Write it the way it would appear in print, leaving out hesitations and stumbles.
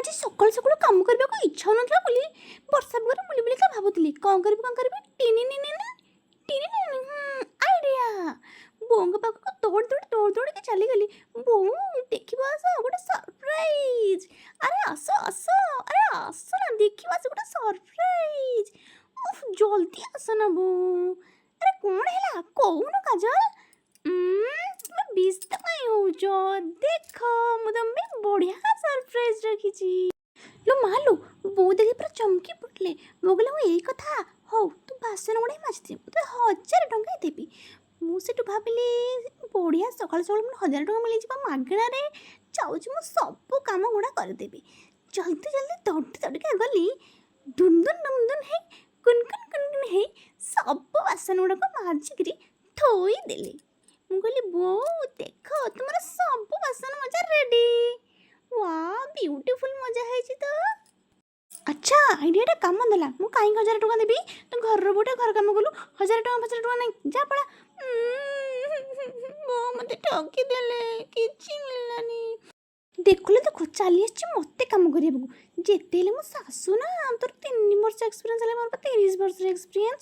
ଆଜି ସକାଳୁ ସକାଳୁ କାମ କରିବାକୁ ଇଚ୍ଛା ହେଉନଥିଲା ବୋଲି ବର୍ଷା ପାଗରେ ବୁଲି ବୁଲିକା ଭାବୁଥିଲି କ'ଣ କରିବି, କ'ଣ କରିବି। ଟିନି ନିନି ଟିନି ନିନି, ଆଇଡ଼ିଆ! ବୋଉଙ୍କ ପାଖକୁ ଦୌଡ଼ି ଦୌଡ଼ି ଦୌଡ଼ି ଦୌଡ଼ିକି ଚାଲିଗଲି। ବୋଉ, ଦେଖିବ ଆସ ଗୋଟେ ସରପ୍ରାଇଜ୍। ଆରେ ଆସ ଆସ, ଆରେ ଆସ ନା, ଦେଖିବ ଆସ ଗୋଟେ ସରପ୍ରାଇଜ୍। ଉଫ୍, ଜଲ୍ଦି ଆସ ନା ବୋଉ। ଆରେ କ'ଣ ହେଲା କହୁନୁ କାଜଲ? ତୁମେ ବ୍ୟସ୍ତ କାହିଁ ହଉଛ? ଦେଖ, ମୁଁ ତମ ପାଇଁ ବଢ଼ିଆ ସରପ୍ରାଇଜ୍ ରଖିଛି। ଲୋ ମା ଲୋ, ବୋଉ ଦେଖି ପୁରା ଚମକି ପଡ଼ିଲେ। ବୋଉ କହିଲେ, ହଉ ଏଇ କଥା, ହଉ ତୁ ବାସନ ଗୁଡ଼ାଏ ମାଜିଦେ, ମୁଁ ତୋତେ 1000 ଟଙ୍କା ଦେବି। ମୁଁ ସେଠୁ ଭାବିଲି, ବଢ଼ିଆ, ସକାଳୁ ସକାଳୁ ମୋତେ 1000 ଟଙ୍କା ମିଳିଯିବ ମାଗଣାରେ। ଯାଉଛି, ମୁଁ ସବୁ କାମ ଗୁଡ଼ା କରିଦେବି। ଜଲ୍ଦି ଜଲ୍ଦି ଦୌଡ଼ି ଦୌଡ଼ିକା ଗଲି। ଦୁନ୍ ଦୁନ୍ ଦୁନ୍ ଦୁନ୍ ହେଇ, କୁନ୍ କୁନ୍ କୁନ୍ କୁନ୍ ହେଇ ସବୁ ବାସନ ଗୁଡ଼ାକ ମାଜିକିରି ଥୋଇଦେଲି। ମୁଁ କହିଲି, ବୋଉ ଦେଖ, ତୁମର ସବୁ ବାସନ ମଜା ରେଡ଼ି। ୱା, ବ୍ୟୁଟିଫୁଲ୍ ମଜା ହେଇଛି ତ। ଆଚ୍ଛା, ଆଇଡ଼ିଆଟା କାମ ଦେଲା। ମୁଁ କାହିଁକି 1000 ଟଙ୍କା ଦେବି? ତୁ ଘରର ବୋଉଟା, ଘର କାମ କଲୁ, 1000 ଟଙ୍କା 1000 ଟଙ୍କା ନାହିଁ, ଯା ପଳା। ବୋଉ ମୋତେ ଠକିଦେଲେ, କିଛି ମିଳିଲାନି। ଦେଖିଲେ ଦେଖ, ଚାଲି ଆସିଛି ମୋତେ କାମ କରିବାକୁ। ଯେତେ ହେଲେ ମୋ ଶାଶୁ ନା। ତୋର 3 ବର୍ଷ ଏକ୍ସପିରିଏନ୍ସ ହେଲେ ମୋର 30 ବର୍ଷର ଏକ୍ସପିରିଏନ୍ସ।